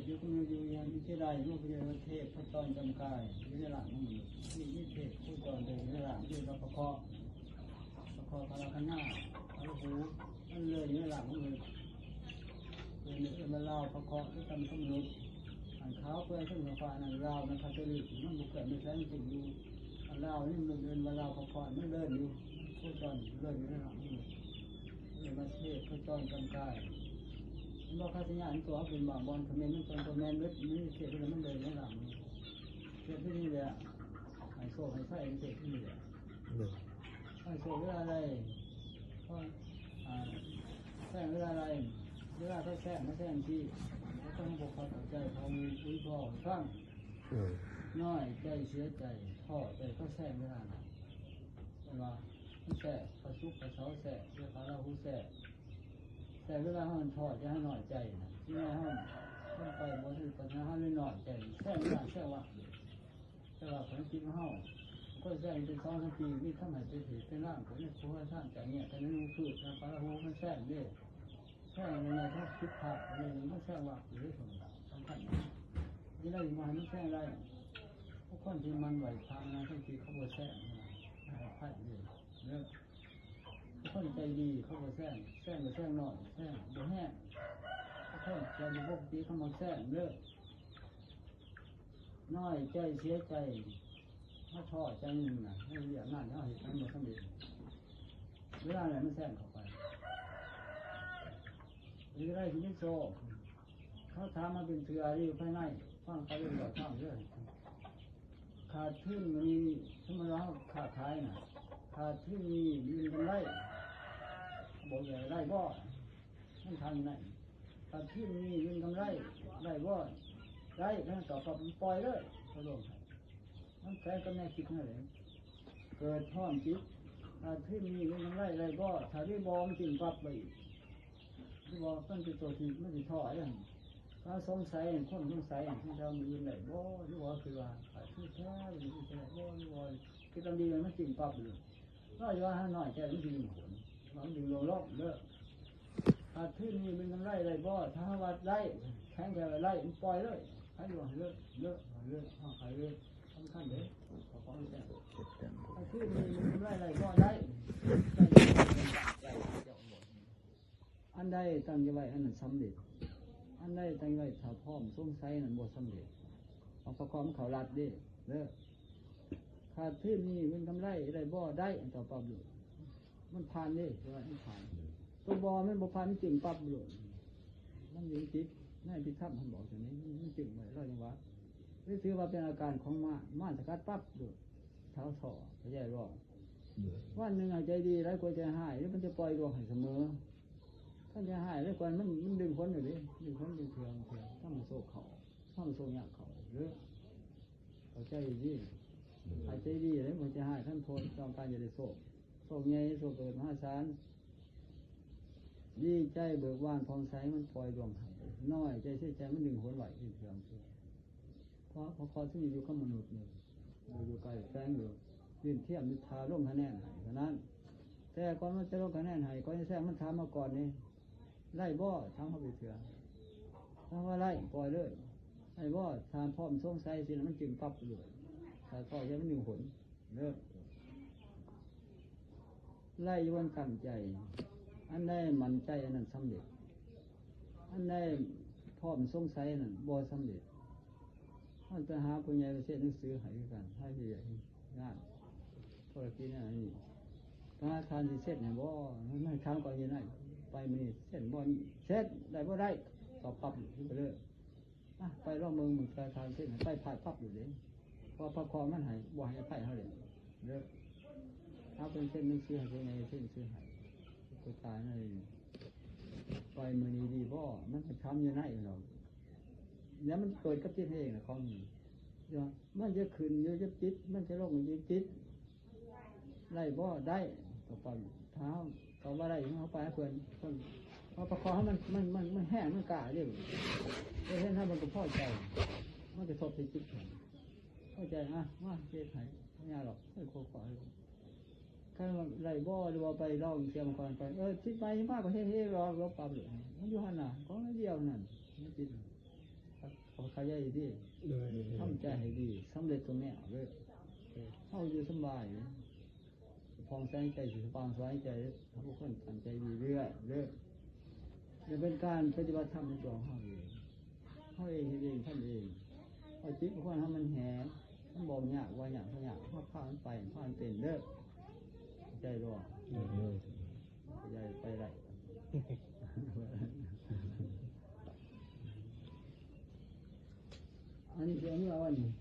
ຢູ່ກັບຢູ່ຢູ່ ມີເທດໃດ ມີເທບພະຈອນຈຳກາຍ ຢູ່ໃນຮ່າງຂອງມະນຸດ ມີເທບໂຄຈອນເດີນຢູ່ໃນຮ່າງ ເອີ້ນວ່າພະເຄາະ ພະເຄາະ ພະລັກຂະນາ ພະລາຫູ ມັນເດີນຢູ່ໃນຮ່າງຂອງມະນຸດ ເອີ້ນວ່າລາວພະເຄາະ ຄືກັນກັບມະນຸດ ອັນຂາວເປື່ອຍເຊິ່ງສະພາບນັ້ນລາວ ມັນຄາໂຕລິກ ມັນບໍ່ເຄື່ອນໄປໃສ ມັນເປັນຢູ່ ອັນລາວນີ້ມັນເອີ້ນວ່າລາວພະເຄາະ ມັນເດີນຢູ່ ໂຄຈອນເດີນຢູ່ໃນຮ່າງຂອງມະນຸດ ເອີ້ນວ່າເທບໂຄຈອນຈຳກາຍ ເຫັນບໍ່? ເຂົາຊິຍ້າຍຕົວເຮົາເປັນບາງບ່ອນ ຂະເໝນມັນເປັນຕົວແມ່ນເບິດ ມີເຂດທີ່ມັນເດີນໃນຫຼັງ ເຂດທີ່ນີ້ແຫຼະ ໃຫ້ໂຊກໃຫ້ໄຊໃນເຂດທີ່ນີ້ແຫຼະ ໂດຍ ໃຫ້ໂຊກເວລາໃດ ເພາະ ອ່າ ແຊງເວລາໃດ ເວລາເຂົາແຊງມາແຊງທີ່ ເຂົາຕ້ອງບໍ່ເຂົ້າໃຈ ເຂົາອຸຍພໍໃຫ້ຟັງ ໂດຍ ນ້ອຍໃຈເສຍໃຈ ທໍ້ໃຈ ເຂົາແຊງເວລານັ້ນ ເຫັນບໍ່? ມັນແຊງ ພະສຸກ ພະເສົາແຊງ ເວລາລາຫູແຊງ ແຕ່ເວລາເຮົາທໍ້ໃຈ ເຮົານ້ອຍໃຈນະ ຊິແມ່ນເຮົາ ເຮົາໄປບໍ່ຖືກປັນຫາ ເຮົາເລີຍນ້ອຍໃຈ ແຊງເວລາແຊງວ່າ ແຕ່ວ່າຂອງຈິດຂອງເຮົາ ຄົນແຊງເປັນສອງສາມປີ ມີຄຳໃຫ້ເປັນເຫດເປັນລາງ ເປັນໃນຄົວທາງໃຈເນຍ ແຕ່ໃນມື້ຄືນນະ ພະລາຫູມັນແຊງເດ້ ແຊງໃນນັ້ນ ເຮົາຜິດພາດ ອັນນີ້ມັນແຊງວ່າ ເອີ ສຳຄັນ ຈັ່ງໃດບໍ່ໃຫ້ມັນແຊງໄດ້ ຄົນທີ່ມັນໄຫວ້ພະນະ ທັງທີ່ເຂົາບໍ່ແຊງນະ ໃຫ້ອະໄພເດີ ເດີ ຄົນໃຈດີເຂົາບໍ່ແຊງ ແຊງກໍແຊງໜ້ອຍ ແຊງບໍ່ແຮງ ຄົນໃຈບໍ່ປົກກະຕິເຂົາມັກແຊງເດີ ນ້ອຍໃຈເສຍໃຈ ເຮົາທໍ້ໃຈໜຶ່ງນະ ໃນວຽກງານເຮົາເຮັດມັນບໍ່ສຳເລັດ ເວລານັ້ນມັນແຊງເຂົ້າໄປ ເຮັດຈັ່ງໃດຊິມີໂຊກ ເຂົາຖາມມາເປັນເທື່ອຢູ່ພາຍໃນ ຟັງເຂົາເວົ້າທາງເດີ ຂາດທຶນມີ ສົມມຸດວ່າເຮົາຄ້າຂາຍນະ ຂາດທຶນມີເງິນກຳໄລ ບອກວ່າໄດ້ບໍ່? ມັນຖາມຢູ່ນັ້ນ ຂາດທຶນມີເງິນກຳໄລໄດ້ບໍ່? ໄດ້ ມັນຕອບປັບ ມັນປ່ອຍເລີຍ ເຂົາລົງໃຫ້ ມັນແຂວງກັບແນວຄິດເຮົາເດ້ ເກີດພ້ອມຈິດ ຂາດທຶນມີເງິນກຳໄລໄດ້ບໍ່? ຖ້າມີບໍ່ມັນຈຶ່ງປັບໄປອີກ ຫຼືວ່າມັນເປັນຕົວທີ່ມັນຊິທໍ້ເດ້ ຖ້າສົງໄສ ຄວາມສົງໄສ ທີ່ເຮົາມີເງິນໄດ້ບໍ່? ຫຼືວ່າຄືວ່າຂາດທຶນແທ້ ມັນຊິໄດ້ບໍ່? ຫຼືວ່າເຮັດກຳດີ ມັນຈຶ່ງປັບຢູ່ ເຮົາຢ່າວ່າເຮົານ້ອຍໃຈ ມັນດຶງຜົນ ມັນດຶງລົງໆເດີ ຂາດທຶນມີເງິນກຳໄລໄດ້ບໍ່? ຖ້າເຮົາວ່າໄດ້ ແຂງໃຈວ່າໄດ້ ມັນປ່ອຍເລີຍ ໃຫ້ລວງເລີຍ ເລີຍ ເລີຍ ເຮົາໃຫ້ເລີຍ ສຳຄັນເດ້ ເຂົາຂອງແທ້ ຂາດທຶນມີເງິນກຳໄລໄດ້ບໍ່? ໄດ້ ອັນໃດຕັ້ງໃຈໄວ້ ອັນນັ້ນສຳເລັດ ອັນໃດຕັ້ງໄວ້ ຖ້າພ້ອມສົງໄສ ນັ້ນບໍ່ສຳເລັດ ເອົາປະກອບເຂົ້າລັດເດ້ ເດີ ຂາດທຶນມີເງິນກຳໄລໄດ້ບໍ່? ໄດ້ ຕອບປັບໂລດ ມັນຜ່ານເດ້ ແຕ່ວ່າມັນຜ່ານ ຕົວບໍ່ມັນບໍ່ຜ່ານ ມັນຈຶ່ງປັບໂລດ ມັນຢູ່ໃນຈິດ ໃນພິທຳ ເພິ່ນບອກຈັ່ງນີ້ ມັນຈຶ່ງໄວ້ ລອຍຈັງຫວະ ຖືວ່າເປັນອາການຂອງມານ ມານສະກັດປັບໂລດ ເຖົ້າທໍ້ ເຂົ້າໃຈບໍ່? ວັນໜຶ່ງໃຫ້ໃຈດີຫຼາຍກວ່າໃຈຮ້າຍ ແລ້ວມັນຈະປ່ອຍລວງໃຫ້ສະເໝີ ຄັນໃຈຮ້າຍຫຼາຍກວ່າ ມັນ ມັນດຶງຜົນຢູ່ເດ້ ດຶງຜົນດຶງເທື່ອ ເທື່ອ ທຳໃຫ້ໂຊກເຂົ້າ ທຳໃຫ້ໂຊກຍາກເຂົ້າເດີ ເຂົ້າໃຈດີ ໃຫ້ໃຈດີເດ້ ບໍ່ໃຈຮ້າຍ ຄັນໂທດຕ້ອງການຈະໄດ້ໂຊກ ໂຊກໃຫຍ່ ໂຊກເກີດມະຫາສານ ດີໃຈເບີກບານຜ່ອງໃສ ມັນປ່ອຍລວງໃຫ້ ນ້ອຍໃຈເສຍໃຈ ມັນດຶງຫົນໄວ້ເທື່ອ ເທື່ອ ເພາະ ເພາະຂໍ້ທີ່ຢູ່ກັບມະນຸດນີ້ ຢູ່ໃກ້ແຝງຢູ່ ຍື່ນທຽມຢູ່ ຖ້າລົງຄະແນນໃຫ້ເທົ່ານັ້ນ ແຕ່ກ່ອນມັນຈະລົງຄະແນນໃຫ້ ກ່ອນຈະແຊງ ມັນຖາມມາກ່ອນນີ້ ໄດ້ບໍ່? ຖາມເຮົາໄປເທື່ອ ຖ້າວ່າໄດ້ ປ່ອຍເລີຍ ໄດ້ບໍ່? ຖ້າພ້ອມສົງໄສ ຊິນະ ມັນຈຶ່ງປັບໄປເລີຍ ຖ້າພໍໃຈມັນດຶງຫົນເດີ ໄດ້ຢູ່ອັນຕັ້ງໃຈ ອັນໃດໝັ້ນໃຈ ອັນນັ້ນສຳເລັດ ອັນໃດພ້ອມສົງໄສ ອັນນັ້ນບໍ່ສຳເລັດ ເຮົາໄປຫາຜູ້ໃຫຍ່ໄປເຊັນໜັງສືໃຫ້ຄືກັນ ໃຫ້ວຽກງານທຸລະກິດອັນນີ້ ທະນາຄານຊິເຊັນໃຫ້ບໍ່? ມັນຖາມກ່ອນຢູ່ນັ້ນ ໄປມື້ນີ້ເຊັນບໍ່? ເຊັນ ໄດ້ບໍ່? ໄດ້ ຕອບປັບຢູ່ໄປເລີຍ ອະ ໄປລອງເບິ່ງ ມື້ທະນາຄານເຊັນໃຫ້ ໄປພາດປັບຢູ່ເດ້ ເພາະວ່າພະເຄາະມັນໃຫ້ ບໍ່ໃຫ້ອະໄພເຮົາເດ້ ເດີ ເຮົາເປັນເຊັນໜັງສືໃຫ້ ເຊັນໃຫ້ ເຊັນໜັງສືໃຫ້ ກະຕາຍໃນ ໄປມື້ນີ້ດີບໍ່? ມັນກໍຖາມຢູ່ໃນເນາະ ແລ້ວມັນເກີດກັບຈິດເຮົາເອງນະ ຂອງນີ້ ມັນຈະຂຶ້ນຢູ່ກັບຈິດ ມັນຈະລົງຢູ່ກັບຈິດ ໄດ້ບໍ່? ໄດ້ ກໍປະ ຖ້າເຮົາ ກໍວ່າໄດ້ ເຮົາໄປຫາເພິ່ນ ເພິ່ນ ເຮົາປະຄອງໃຫ້ມັນ ມັນ ມັນ ມັນແຮງ ມັນກ້າເດ້ ເຮັດໃຫ້ເຮົາມັນກໍພໍໃຈ ມັນກະທົບໃສ່ຈິດເຮົາ ພໍໃຈ ອະ ມາເຮັດໃຫ້ ບໍ່ຍາກດອກ ເຮັດຂ້ອຍໆ ຄັນວ່າໄດ້ບໍ່ ຫຼືວ່າໄປລອງເທື່ອມັນກ່ອນ ໄປ ເອີ ຊິໄປມາກໍເຮັດເອງດອກ ລົບປັບເລີຍ ມັນຢູ່ຫັ້ນນະ ຂອງອັນດຽວນັ້ນ ໃນຈິດ ຄັນ ເຂົາເຂົ້າໃຈດີ ໂດຍ ທຳໃຈໃຫ້ດີ ສຳເລັດຕົວແນວເດີ ເຮົາຢູ່ສະບາຍ ຜ່ອງໃສໃຈ ສະຫວ່າງສະຫວາຍໃຈ ເຮົາຄົນຕັ້ງໃຈດີເລື້ອຍເດີ ຈະເປັນການປະຕິບັດທຳໃນຕົວຂອງເຮົາເອງ ເຮົາເອງເຮັດເອງ ທຳເອງ ເອົາຈິດຂອງເຮົາມັນແຮງ ມັນບໍ່ຍາກ ວ່າຍາກ ບໍ່ຍາກ ເຮົາພາມັນໄປ ພາມັນເປັນເດີ ເຂົ້າໃຈບໍ່? ໂດຍ ໃຫຍ່ໄປໄດ້ ອັນນີ້ຄືເມືອວັນນີ້